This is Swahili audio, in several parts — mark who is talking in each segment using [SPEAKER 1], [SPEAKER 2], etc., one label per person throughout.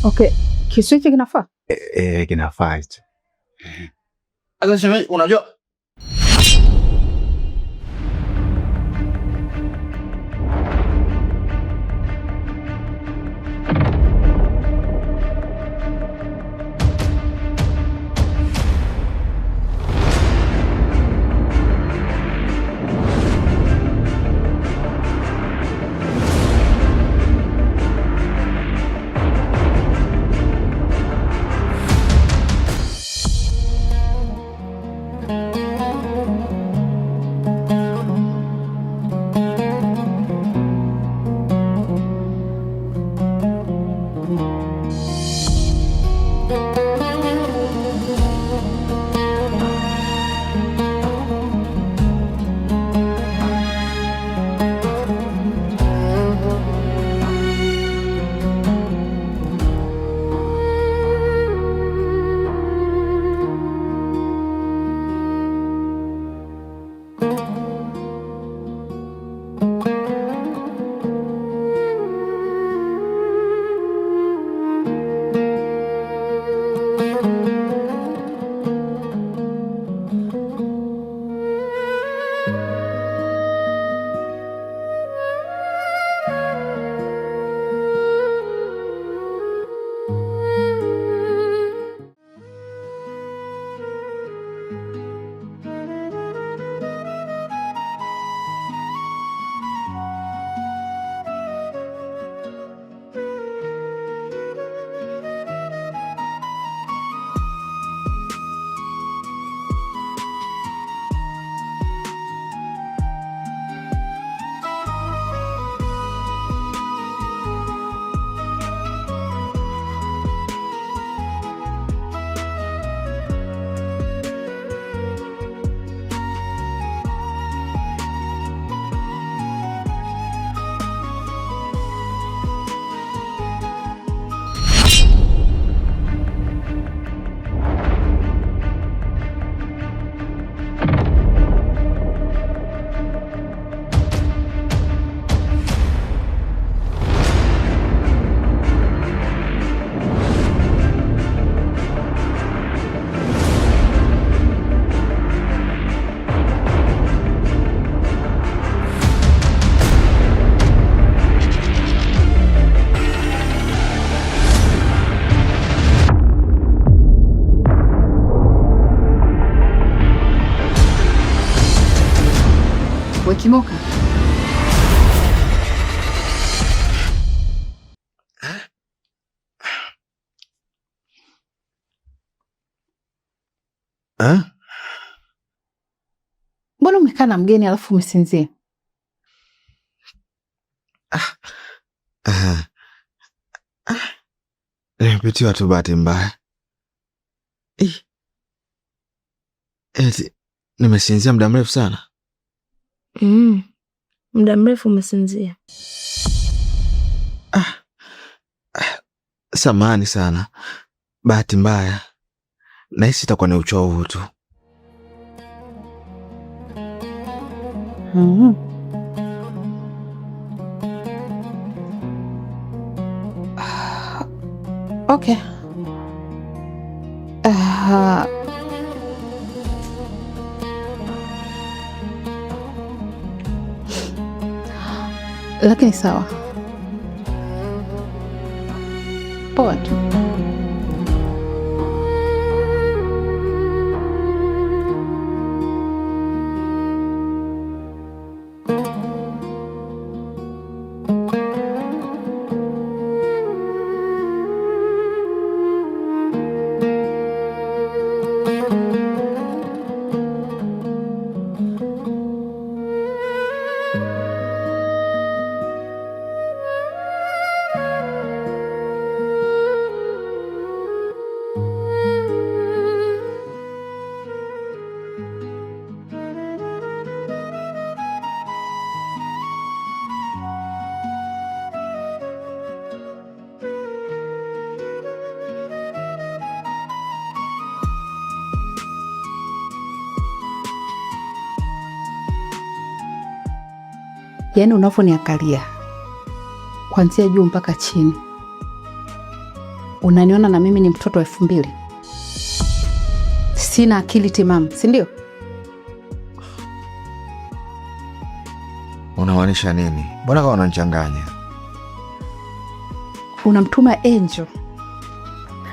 [SPEAKER 1] Okay, kisu hichi kinafaa?
[SPEAKER 2] Eh, kinafaa hicho.
[SPEAKER 3] Sasa shemeji, unajua
[SPEAKER 1] We Kimoka,
[SPEAKER 3] eh?
[SPEAKER 1] Mbona umekaa na mgeni alafu umesinzia?
[SPEAKER 3] Ah, ah. Nimepitiwa tu bahati mbaya. Ih. Eti nimesinzia muda mrefu sana.
[SPEAKER 4] Muda mrefu umesinzia.
[SPEAKER 3] Ah, ah, samahani sana, bahati mbaya. Nahisi itakuwa ni uchovu tu.
[SPEAKER 1] Ah, okay. Ah, lakini sawa, poa tu. Yaani unavyoniangalia kuanzia juu mpaka chini, Unaniona na mimi ni mtoto wa 2000? Sina akili timamu, si ndio?
[SPEAKER 3] Unamaanisha nini? Mbona kama unanichanganya?
[SPEAKER 1] Unamtuma Angel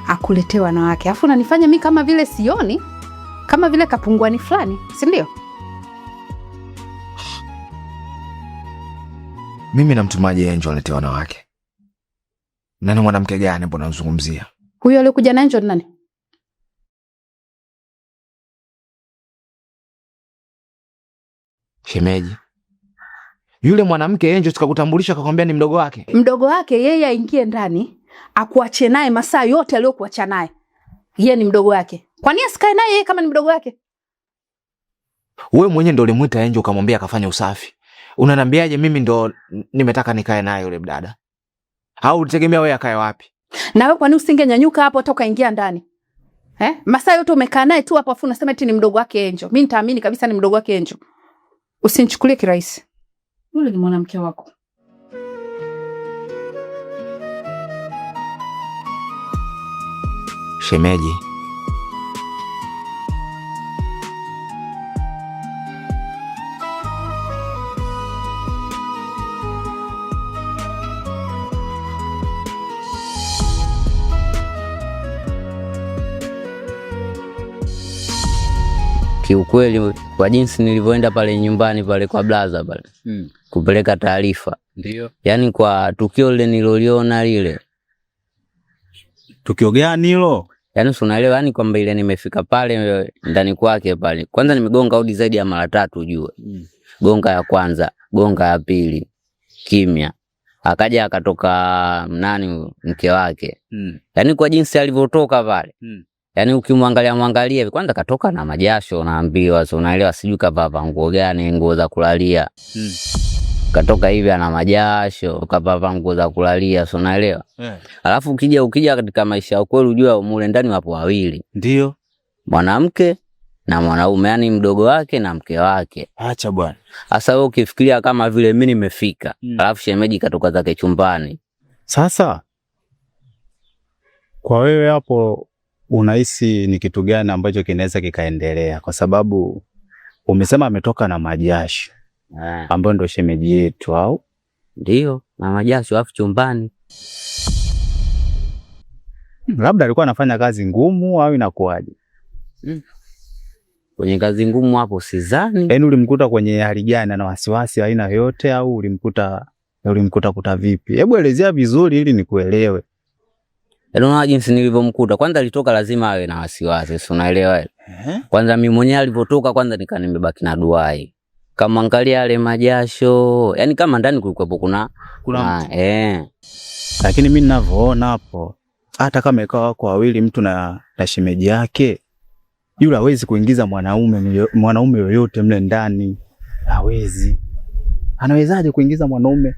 [SPEAKER 1] akuletee wanawake, alafu unanifanya mi kama vile sioni, kama vile kapunguani fulani, si ndio?
[SPEAKER 3] Mimi namtumaje Angel aletea wanawake? Nani mwanamke gani mbona unazungumzia?
[SPEAKER 1] Huyo aliyekuja na Angel ni nani?
[SPEAKER 3] Shemeji. Yule mwanamke Angel tukakutambulisha akakwambia ni mdogo wake.
[SPEAKER 1] Mdogo wake yeye aingie ndani akuache naye masaa yote aliyokuacha naye. Yeye ni mdogo wake. Kwa nini asikae naye yeye kama ni mdogo wake?
[SPEAKER 3] Wewe mwenyewe ndo ulimuita Angel ukamwambia akafanya usafi. Unaniambiaje mimi ndo nimetaka nikae naye yule mdada? Au ulitegemea wewe akae wapi?
[SPEAKER 1] Na wewe kwa nini usingenyanyuka hapo hata ukaingia ndani? Masaa yote umekaa naye tu hapo afu unasema eti ni mdogo wake Angel. Mimi nitaamini kabisa ni mdogo wake Angel. Usinichukulie kirahisi. Yule ni mwanamke wako.
[SPEAKER 3] Shemeji,
[SPEAKER 5] Kiukweli kwa jinsi nilivyoenda pale nyumbani pale kwa blaza pale kupeleka taarifa,
[SPEAKER 6] Ndio.
[SPEAKER 5] yaani kwa tukio lile niloliona lile,
[SPEAKER 2] Tukio gani hilo?
[SPEAKER 5] yaani si unaelewa, yaani kwamba ile nimefika pale ndani kwake pale, kwanza nimegonga hodi zaidi ya mara tatu ujue. Gonga ya kwanza, gonga ya pili, kimya. Akaja akatoka nani, mke wake. Yaani kwa jinsi alivyotoka pale yaani ukimwangalia mwangalia hivi, kwanza katoka na majasho unaambiwa, so unaelewa, sijui kavaa nguo gani, nguo za kulalia. Katoka hivi ana majasho, kavaa nguo za kulalia, so unaelewa. Alafu ukija katika maisha ya ukweli, ujue mule ndani wapo wawili,
[SPEAKER 2] Ndio.
[SPEAKER 5] mwanamke na mwanaume, yani mdogo wake na mke wake.
[SPEAKER 2] Acha bwana.
[SPEAKER 5] Sasa wewe ukifikiria kama vile mimi nimefika, alafu shemeji katoka zake chumbani.
[SPEAKER 2] Sasa kwa wewe hapo unahisi ni kitu gani ambacho kinaweza kikaendelea? Kwa sababu umesema ametoka na majasho ambayo ndio shemeji yetu, au
[SPEAKER 5] Ndio, na majasho alafu chumbani.
[SPEAKER 2] labda alikuwa anafanya kazi ngumu au inakuwaje?
[SPEAKER 5] Kwenye kazi ngumu hapo sidhani.
[SPEAKER 2] Yaani ulimkuta kwenye hali gani? Ana wasiwasi aina yoyote au ulimkuta kuta vipi? Hebu elezea vizuri ili nikuelewe.
[SPEAKER 5] Yaani unaona jinsi nilivyomkuta. Kwanza alitoka lazima awe na wasiwasi, si unaelewa? Kwanza mimi mwenyewe alivyotoka kwanza nika nimebaki na duai. Kama angalia yale majasho, yaani kama ndani kulikuwepo kuna
[SPEAKER 2] Kuna Lakini mimi ninavyoona hapo, hata kama ikawa wako wawili mtu na shemeji yake, yule hawezi kuingiza mwanaume yoyote mle ndani. Hawezi. Anawezaje kuingiza mwanaume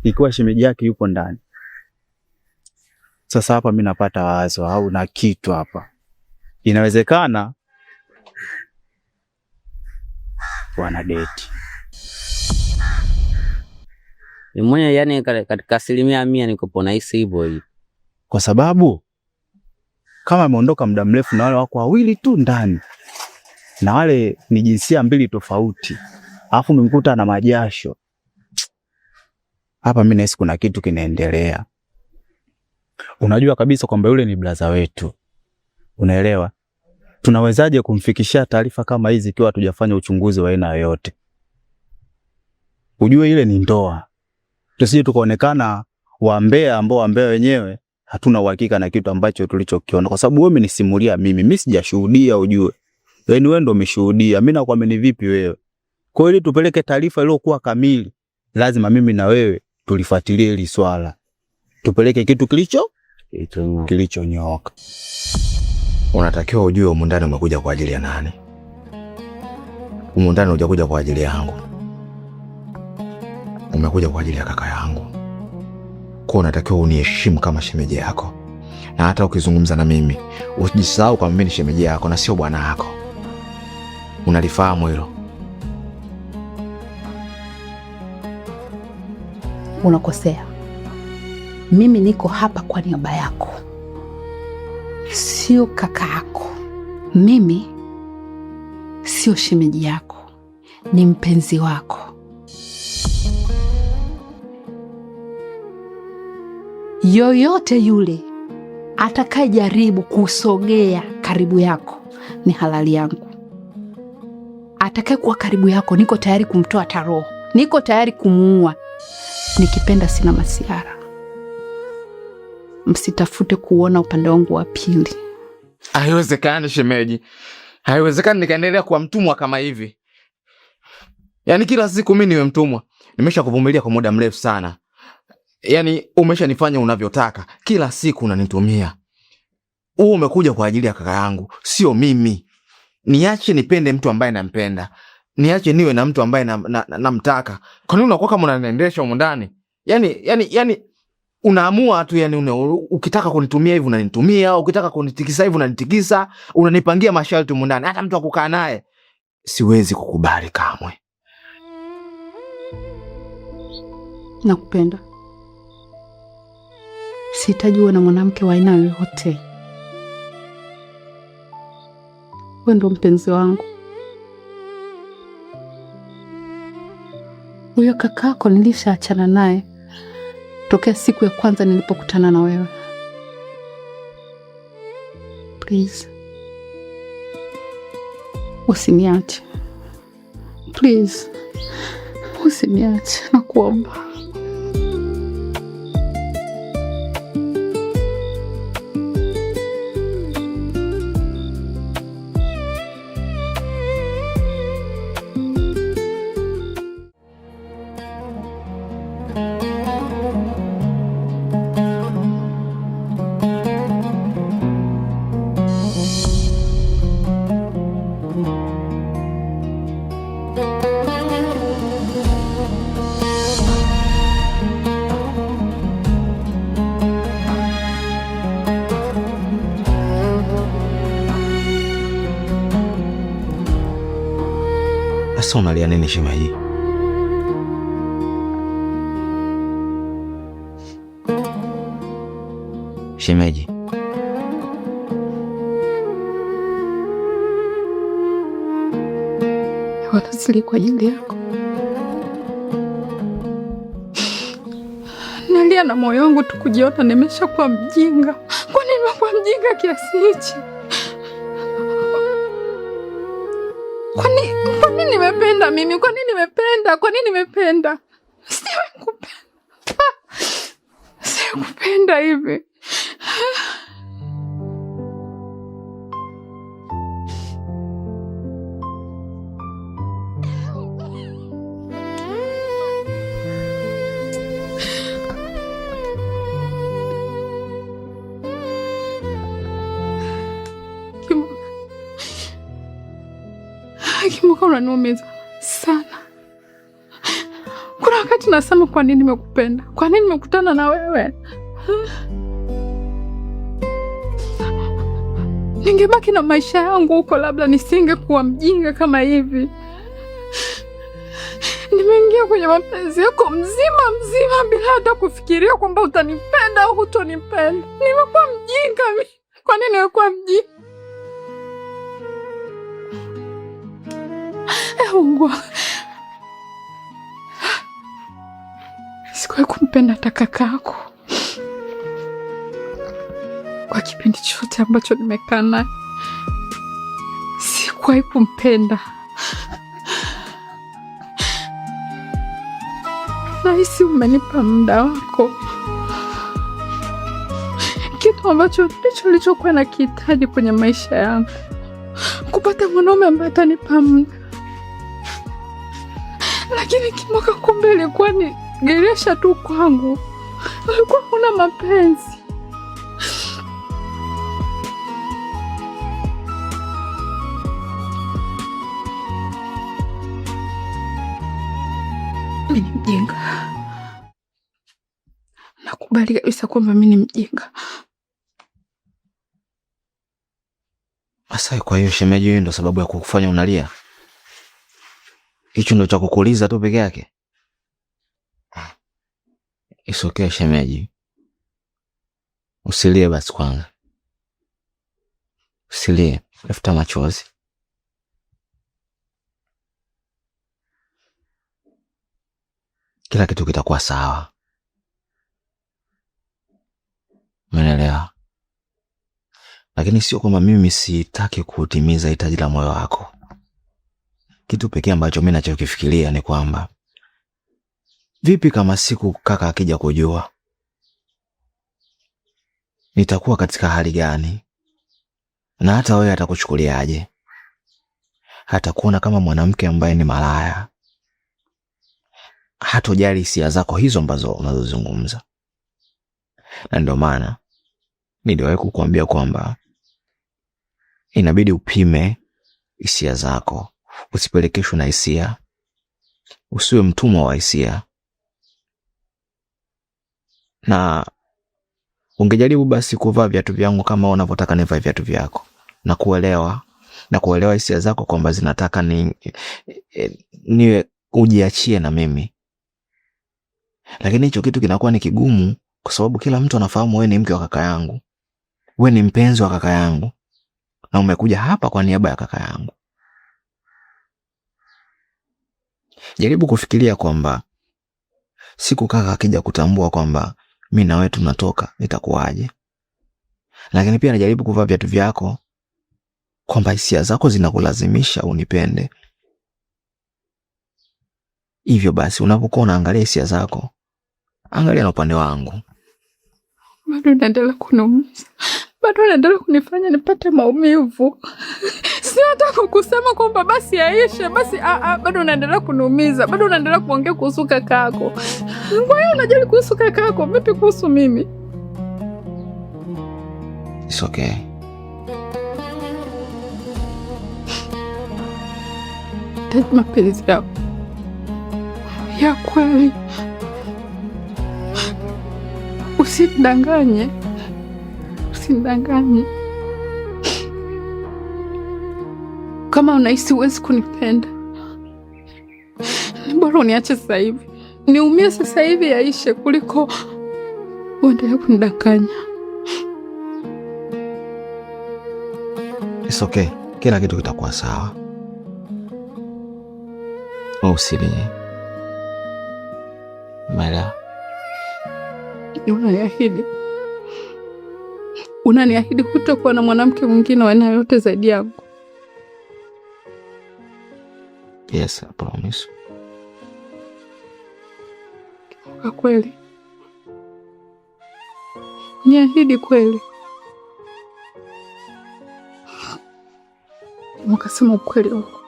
[SPEAKER 2] ikiwa shemeji yake yupo ndani? Sasa hapa mimi napata wazo au na kitu hapa. Inawezekana wana date.
[SPEAKER 5] Mimi mwenyewe yani katika 100% niko nahisi hivyo hivyo.
[SPEAKER 2] Kwa sababu kama ameondoka muda mrefu na wale wako wawili tu ndani, na wale ni jinsia mbili tofauti, alafu umemkuta na majasho hapa, mimi nahisi kuna kitu kinaendelea. Unajua kabisa kwamba yule ni blaza wetu, unaelewa? Tunawezaje kumfikishia taarifa kama hizi ikiwa hatujafanya uchunguzi wa aina yoyote? Ujue ile ni ndoa, tusije tukaonekana wambea ambao wambea wenyewe hatuna uhakika na kitu ambacho tulichokiona, kwa sababu wewe umenisimulia mimi, mimi sijashuhudia. Ujue yaani wewe ndio umeshuhudia, mimi nakuamini vipi wewe? Kwa hiyo ili tupeleke taarifa iliyokuwa kamili, lazima mimi na wewe tulifuatilie hili swala, tupeleke kitu kilichonyooka.
[SPEAKER 3] Unatakiwa ujue humu ndani umekuja kwa ajili ya nani? Humu ndani hujakuja kwa ajili yangu, umekuja kwa ajili ya kaka yangu. Kwa unatakiwa uniheshimu kama shemeji yako, na hata ukizungumza na mimi usijisahau kwamba mimi ni shemeji yako na sio bwana yako. Unalifahamu hilo?
[SPEAKER 1] Unakosea. Mimi niko hapa kwa niaba yako. Sio kaka yako, mimi sio shemeji yako, ni mpenzi wako. Yoyote yule atakayejaribu kusogea karibu yako ni halali yangu. Atakayekuwa karibu yako, niko tayari kumtoa taroho, niko tayari kumuua. Nikipenda sina masiara. Msitafute kuona upande wangu wa pili.
[SPEAKER 3] Haiwezekani shemeji, haiwezekani nikaendelea kuwa mtumwa kama hivi. Yaani kila siku mimi niwe mtumwa. Nimesha kuvumilia kwa muda mrefu sana. Yaani umeshanifanya unavyotaka, kila siku unanitumia. Wewe umekuja kwa ajili ya kaka yangu, sio mimi. Niache nipende mtu ambaye nampenda, niache niwe na mtu ambaye namtaka. Kwa nini unakuwa kama unaniendesha humu ndani? Yaani unaamua tu, yani ukitaka kunitumia hivi unanitumia, ukitaka kunitikisa hivi unanitikisa, unanipangia masharti humu ndani. Hata mtu akukaa naye siwezi kukubali kamwe.
[SPEAKER 1] Nakupenda. Sihitaji uwe na mwanamke wa aina yoyote. Wewe ndo mpenzi wangu. Huyo kakako nilishaachana naye tokea siku ya kwanza nilipokutana na wewe. Please. Usiniache. Please. Usiniache, nakuomba.
[SPEAKER 3] Sasa unalia nini shemeji? Shemeji,
[SPEAKER 1] Wala sili kwa ajili yako. Nalia na moyo wangu tu kujiona nimeshakuwa mjinga. Kwa nini nimekuwa mjinga kiasi hichi? Kwa nini nimependa mimi? Kwa nini nimependa? Kwa nini nimependa? Siwe kupenda. Siwe kupenda hivi. Kimuka, unaniumiza sana. Kuna wakati nasema kwa nini nimekupenda? Kwa nini nimekutana na wewe? Ningebaki na maisha yangu huko, labda nisingekuwa mjinga kama hivi. Nimeingia kwenye mapenzi yako mzima mzima bila hata kufikiria kwamba utanipenda au hutonipenda. Nimekuwa mjinga mimi. Kwa nini nimekuwa mjinga? Mungu, sikuwahi kumpenda hata kakako kwa kipindi chote ambacho nimekaa naye, sikuwahi kumpenda. Nahisi umenipa muda wako, kitu ambacho ndicho nilichokuwa nakihitaji kwenye maisha yangu, kupata mwanaume ambaye atanipa muda. Lakini Kimoka, kumbe ilikuwa ni geresha tu kwangu, ulikuwa huna mapenzi. Mimi ni mjinga, nakubali kabisa kwamba mimi ni mjinga.
[SPEAKER 3] Asa, kwa hiyo shemeji, hiyo ndo sababu ya kukufanya unalia? Hicho ndo cha kukuuliza tu peke yake? It's okay shemeji, usilie basi kwanza. Usilie, tafuta machozi. Kila kitu kitakuwa sawa. Umeelewa? Lakini sio kwamba mimi sitaki kutimiza hitaji la moyo wako. Kitu pekee ambacho mimi nachokifikiria ni kwamba vipi kama siku kaka akija kujua, nitakuwa katika hali gani? Na hata wewe atakuchukuliaje? Hatakuona kama mwanamke ambaye ni malaya, hatojali hisia zako hizo ambazo unazozungumza. Na ndio maana niliwahi kukuambia kwamba inabidi upime hisia zako, usipelekeshwe na hisia, usiwe mtumwa wa hisia. Na ungejaribu basi kuvaa viatu vyangu kama unavyotaka nivae viatu vyako, na kuelewa hisia zako kwamba zinataka niwe ujiachie na mimi. Lakini hicho kitu kinakuwa ni kigumu kwa sababu kila mtu anafahamu wewe ni mke wa kaka yangu, wewe ni mpenzi wa kaka yangu, na umekuja hapa kwa niaba ya kaka yangu. Jaribu kufikiria kwamba siku kaka akija kutambua kwamba mimi na wewe tunatoka, itakuwaje? Lakini pia najaribu kuvaa viatu vyako kwamba hisia zako zinakulazimisha unipende. Hivyo basi unapokuwa unaangalia hisia zako, angalia na upande wangu.
[SPEAKER 1] Bado unaendelea kuniumiza, bado unaendelea kunifanya nipate maumivu. Sio hata kusema kwamba basi yaishe, basi bado unaendelea kuniumiza, bado unaendelea kuongea kuhusu kakako. Kwa hiyo unajali kuhusu kakako, vipi kuhusu mimi?
[SPEAKER 3] It's okay.
[SPEAKER 1] Mapenzi yako ya kweli, usinidanganye, usinidanganye. Kama unahisi huwezi kunipenda, ni bora uniache sasa hivi, niumie sasa hivi yaishe, kuliko uendelee kunidanganya.
[SPEAKER 3] It's okay, kila kitu kitakuwa sawa. Usilie. Mara.
[SPEAKER 1] Unaniahidi kutokuwa na mwanamke mwingine wa aina yote zaidi yangu?
[SPEAKER 3] Yes, I promise.
[SPEAKER 1] Kwa kweli, niahidi kweli. Wakasema ukweli huko.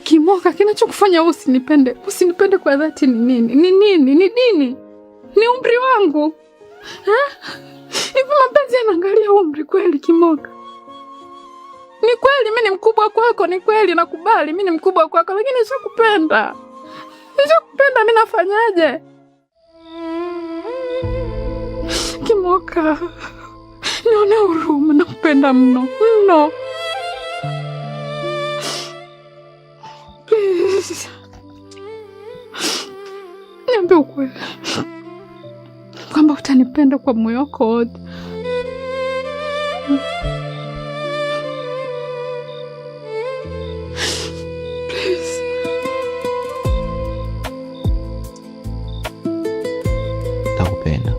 [SPEAKER 1] Kimoka, kinachokufanya usinipende, usinipende kwa dhati ni nini? Ni nini? Ni dini? Ni umri wangu? Hivi mapenzi yanaangalia umri kweli, Kimoka? Ni kweli mimi ni mkubwa kwako, ni kweli nakubali mimi ni mkubwa kwako, lakini nishakupenda. Nishakupenda, mimi nafanyaje? Kimoka, nione huruma, nakupenda mno, mno. Please. Niambie ukweli kwamba utanipenda kwa moyo wako wote. Please.
[SPEAKER 3] Nakupenda.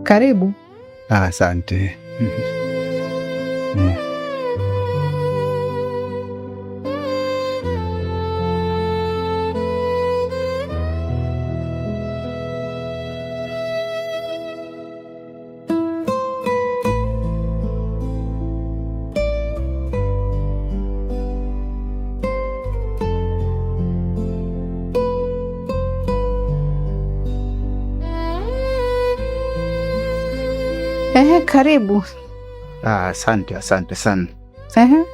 [SPEAKER 1] Karibu.
[SPEAKER 2] Asante.
[SPEAKER 1] Ehe, karibu.
[SPEAKER 2] Asante, asante sana.
[SPEAKER 1] Ehe.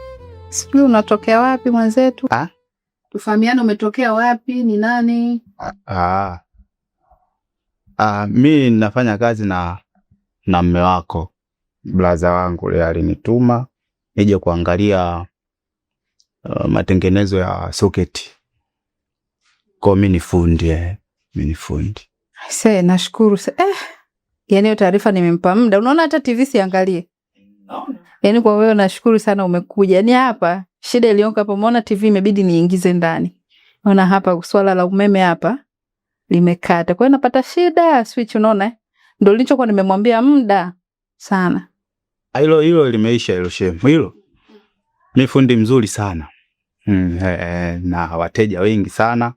[SPEAKER 1] Sijui unatokea wapi mwenzetu?
[SPEAKER 2] Ah?
[SPEAKER 1] Tufahamiane, umetokea wapi, ni nani?
[SPEAKER 2] Mi nafanya kazi na mme wako, blaza wangu leo alinituma nije kuangalia matengenezo ya soketi. Kwa mi ni fundi mi ni fundi.
[SPEAKER 1] Se, nashukuru. Yaani hiyo taarifa nimempa muda. Unaona hata TV siangalie. Yaani kwa wewe nashukuru sana umekuja. Yaani hapa shida iliyoko hapa, umeona TV imebidi niingize ndani. Unaona hapa swala la umeme hapa limekata. Kwa hiyo napata shida switch, unaona? Ndio nilichokuwa nimemwambia muda sana.
[SPEAKER 2] Hilo hilo limeisha hilo shemu. Hilo. Mi fundi mzuri sana. Na wateja wengi sana.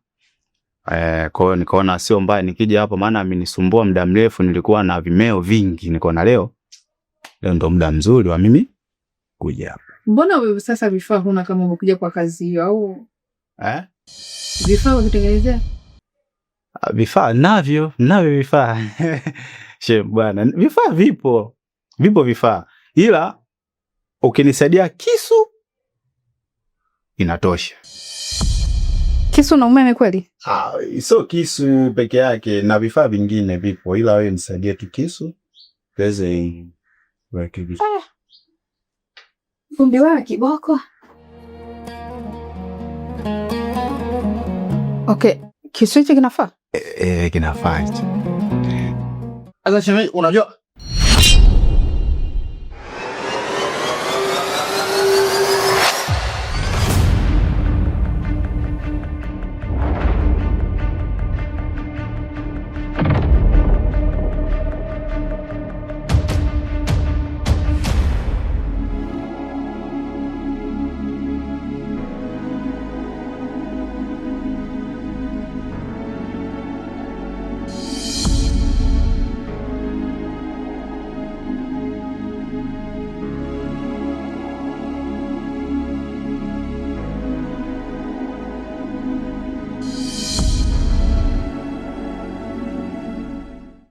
[SPEAKER 2] Kwa hiyo nikaona sio mbaya nikija hapa, maana amenisumbua muda mrefu, nilikuwa na vimeo vingi, nikaona leo ndo muda mzuri wa mimi kuja hapa.
[SPEAKER 1] Mbona wewe sasa vifaa huna kama umekuja kwa kazi hiyo au
[SPEAKER 2] Eh?
[SPEAKER 1] vifaa ukitengenezea?
[SPEAKER 2] Vifaa navyo vifaa. Shem bwana, vifaa vipo. Vipo vifaa. Ila ukinisaidia kisu inatosha.
[SPEAKER 1] Kisu na umeme kweli?
[SPEAKER 2] Sio kisu peke yake, na vifaa vingine vipo, ila wewe nisaidie tu kisu tuweze kurekebisha.
[SPEAKER 1] Fundi wewe kiboko. Okay, kisu hichi kinafaa?
[SPEAKER 2] Kinafaa hicho.
[SPEAKER 3] Sasa shemeji, unajua